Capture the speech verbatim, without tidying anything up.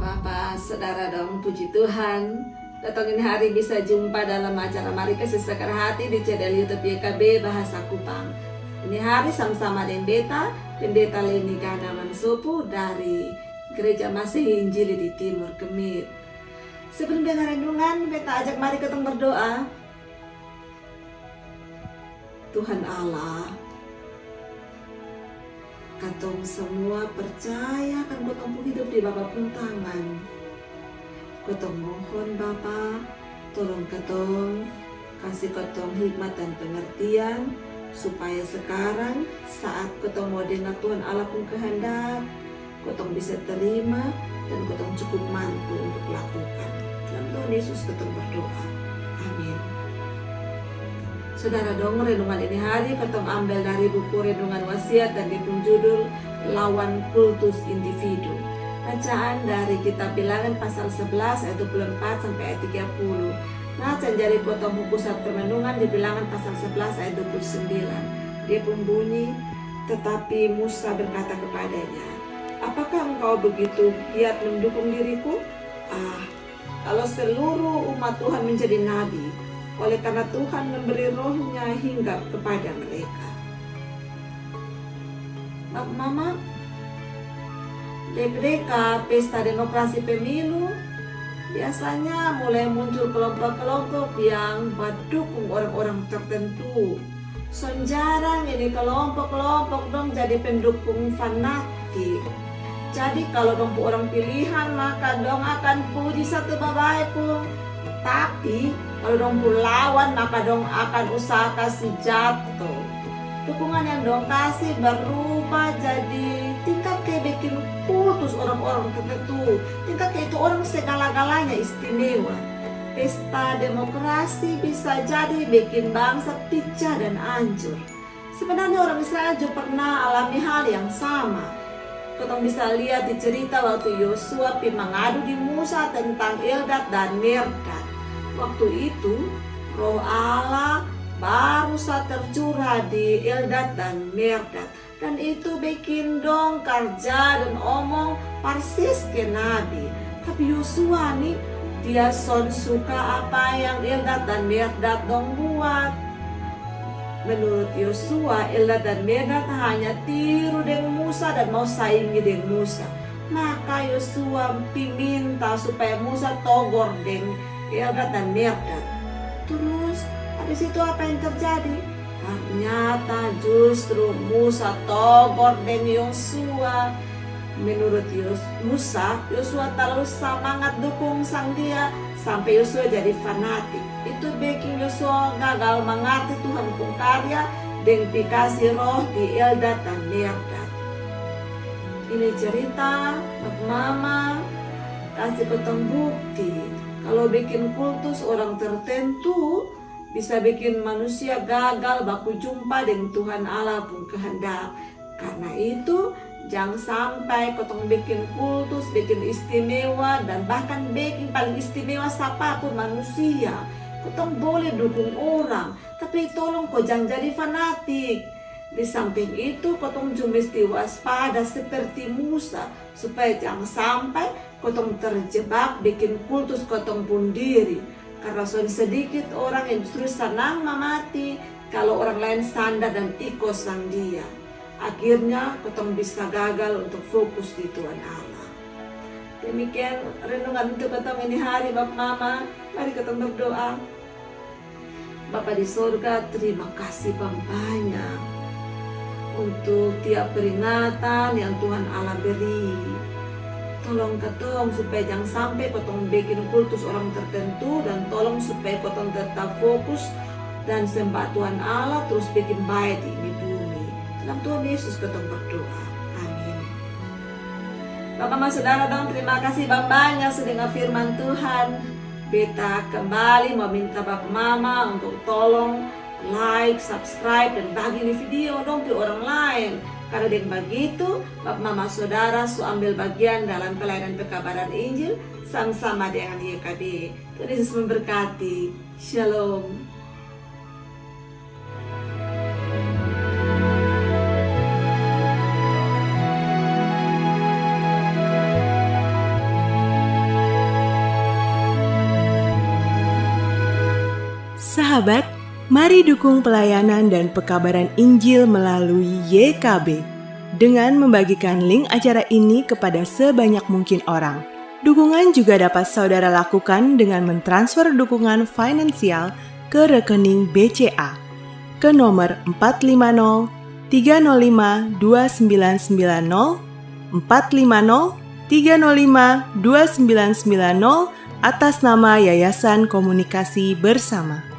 Bapa, saudara dong, puji Tuhan. Kotong ini hari bisa jumpa dalam acara Mari Kasi Sakar Hati di channel YouTube Y K B Bahasa Kupang. Ini hari sama-sama deng beta, Pendeta Leni Gana Mansopu dari Gereja Masehi Injili di Timur Kemit. Sebelum dengar renungan, beta ajak mari kotong berdoa. Tuhan Allah, katong semua percayakan kotong pung hidup di Bapa pung tangan. Kotong mohon Bapa, tolong katong, kasi kotong hikmat dan pengertian, supaya sekarang saat kotong mau dengar Tuhan Allah pung kehendak, kotong bisa terima dan kotong cukup mampu untuk lakukan. Dalam Tuhan Yesus kotong berdoa. Amin. Saudara dong, renungan ini hari kotong ambel dari buku Renungan Wasiat dan dia pung judul Lawan Kultus Individu. Bacaan dari kitab Bilangan pasal sebelas ayat dua puluh empat sampai ayat tiga puluh. Nah, yang jadi kotong pung pusat permenungan di Bilangan pasal sebelas ayat dua puluh sembilan. Dia pung bunyi, tetapi Musa berkata kepadanya, "Apakah engkau begitu giat mendukung diriku? Ah, kalau seluruh umat Tuhan menjadi nabi, oleh karena Tuhan memberi rohnya hinggap kepada mereka." Bapa mama, deka-deka pesta demokrasi pemilu, biasanya mulai muncul kelompok-kelompok yang badukung orang-orang tertentu. Son jarang ini kelompok-kelompok dong jadi pendukung fanatik. Jadi kalo dong pu orang pilihan, maka dong akan puji satu babae pung. Tapi kalo dong pu lawan, maka dong akan usaha kasi jato. Dukungan yang dong kasi berubah jadi tingkat ke bikin kultus orang-orang tertentu. Tingkat ke itu orang segala-galanya istimewa. Pesta demokrasi bisa jadi bikin bangsa picah dan ancur. Sebenarnya orang Israel juga pernah alami hal yang sama. Kotong bisa liat di cerita waktu Yosua pi mangadu di Musa tentang Eldad dan Merdad. Waktu itu, Roh Allah baru sa tercurah di Eldad dan Merdad. Dan itu bikin dong karja dan omong parsis ke nabi. Tapi Yosua ni, dia son suka apa yang Eldad dan Merdad dong buat. Menurut Yosua, Eldad dan Merdad hanya tiru deng Musa dan mau saingi deng Musa. Maka Yosua pi minta supaya Musa togor deng Eldad dan Merdad. Terus, habis itu apa yang terjadi? Ternyata justru Musa togor deng Yosua. Menurut Yos- Musa, Yosua terlalu samangat dukung sang dia, sampe Yosua jadi fanatik. Itu bikin Yosua gagal mangarti Tuhan pung karya deng pi kasi roh di Eldad dan Merdad. Ini cerita, bapa mama, kasi kotong bukti, kalo bikin kultus orang tertentu, bisa bikin manusia gagal baku jumpa deng Tuhan Allah pung kehendak. Karna itu, jang sampai kotong bikin kultus, bikin istimewa, dan bahkan bikin paling istimewa sapa pun manusia. Kotong boleh dukung orang, tapi tolong ko jang jadi fanatik. Di samping itu, kotong ju mesti waspada seperti Musa, supaya jang sampai kotong terjebak bikin kultus kotong pung diri. Karna son sedikit orang yang justru sanang mamati kalo orang laen sandar dan iko sang dia. Akhirnya, kotong bisa gagal untuk fokus di Tuhan Allah. Demikian renungan untuk kotong ini hari, bapa mama. Mari kotong berdoa. Bapa di sorga, terima kasih bambanya untuk tiap peringatan yang Tuhan Allah beri. Tolong katong supaya jang sampe kotong bikin kultus orang tertentu, dan tolong supaya kotong tetap fokus dan sembah Tuhan Allah, terus bikin bae di ini bumi. Dalam Tuhan Yesus kotong berdoa. Amin. Bapa mama saudara dong, terima kasih bambanya su dengar firman Tuhan. Beta kembali mau minta bapa mama untuk tolong like, subscribe, dan bagi ini video dong pi orang laen. Karna deng bagitu, bapa mama saudara su ambil bagian dalam pelayanan pekabaran Injil sama-sama dengan Y K B. Tuhan Yesus memberkati. Shalom. Sahabat, mari dukung pelayanan dan pekabaran Injil melalui Y K B dengan membagikan link acara ini kepada sebanyak mungkin orang. Dukungan juga dapat saudara lakukan dengan mentransfer dukungan finansial ke rekening B C A ke nomor empat lima nol tiga nol lima dua sembilan sembilan nol, empat lima nol tiga nol lima dua sembilan sembilan nol, atas nama Yayasan Komunikasi Bersama.